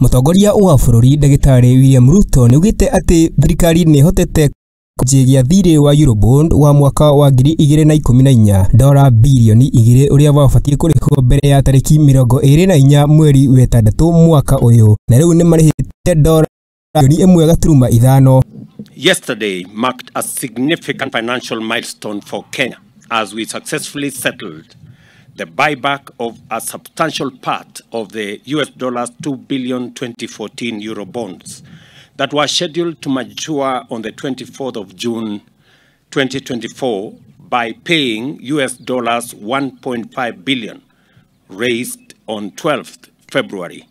Mũtongoria wa bũrũri Ndagĩtarĩ William Ruto nĩaugĩte atĩ thirikari nĩĩhotete kũnjĩgia thirĩ wa Eurobond wa mwaka wa 2014 dora birioni 2 ũrĩa wabatiĩ kũrĩhwo mbere ya tarĩki 24 mweri wa ĩtandatũ mwaka ũyũ, na rĩu nĩmarĩhĩte dora birioni 1.5. Yesterday marked a significant financial milestone for Kenya as we successfully settled the buyback of a substantial part of the US dollars 2 billion 2014 euro bonds that were scheduled to mature on the 24th of June 2024 by paying US dollars 1.5 billion raised on 12th February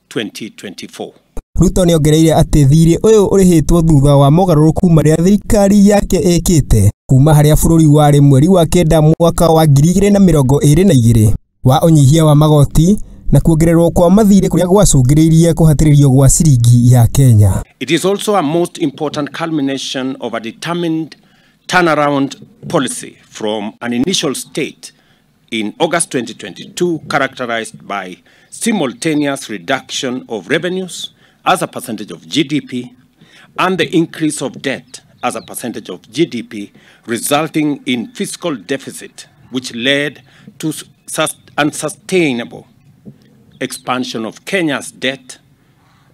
2024. Ruto nĩongereire atĩ thirĩ ũyũ ũrĩhĩtwo thutha wa mogarũrũku marĩa thirikari yake ĩkĩte kuma harĩa bũrũri warĩ mweri wa 9 mwaka wa 2022 wa ũnyihia wa magoti na kuongererwo kwa mathirĩ kũrĩa gwacũngĩrĩirie kũhatĩrĩrio gwa ciringi ya Kenya. It is also a most important culmination of a determined turnaround policy from an initial state in August 2022 characterized by simultaneous reduction of revenues as a percentage of GDP and the increase of debt as a percentage of GDP, resulting in fiscal deficit, which led to unsustainable expansion of Kenya's debt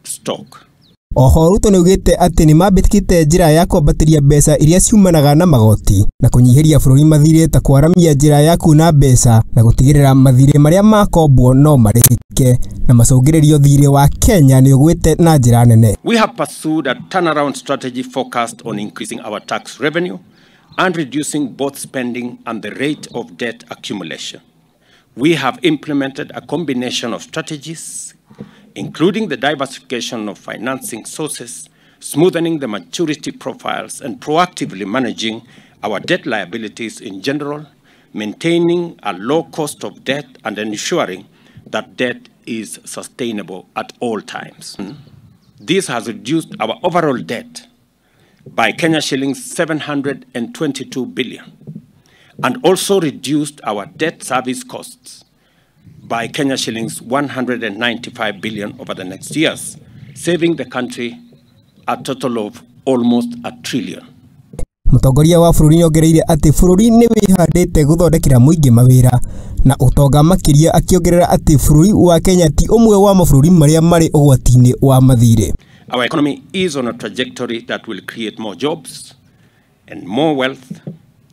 stock. Oho Ruto nĩaugĩte atĩ nĩmambĩkĩte njĩra ya kwambatĩria mbeca iria ciumanaga na magoti na kũnyihĩria bũrũri mathirĩ ta kwaramia njĩra ya kuona mbeca na gũtigĩrĩra mathirĩ marĩa makombwo no marĩhĩke na macũngĩrĩrio thirĩ wa Kenya nĩũgwĩte na njĩra nene. We have pursued a turnaround strategy focused on increasing our tax revenue and reducing both spending and the rate of debt accumulation. We have implemented a combination of strategies, including the diversification of financing sources, smoothening the maturity profiles, and proactively managing our debt liabilities in general, maintaining a low cost of debt and ensuring that debt is sustainable at all times. This has reduced our overall debt by Kenya shillings 722 billion and also reduced our debt service costs by Kenya shillings 195 billion over the next years, saving the country a total of almost a trillion. Mũtongoria wa bũrũri nĩongereire atĩ bũrũri nĩ wĩhandĩte gũthondekera mũingĩ mawĩra na ũtonga makĩria, akĩongerera atĩ bũrũri wa Kenya ti ũmwe wa mabũrũri marĩa marĩ ũgwati-inĩ wa mathirĩ. Our economy is on a trajectory that will create more jobs and more wealth,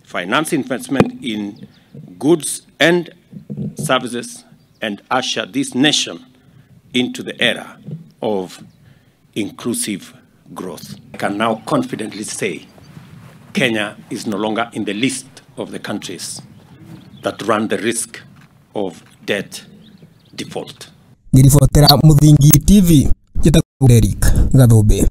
finance investment in goods and services, and usher this nation into the era of inclusive growth. I can now confidently say Kenya is no longer in the list of the countries that run the risk of debt default. Ngĩribotera Mũthingi TV, njĩtagwo Derrick Gathũmbĩ.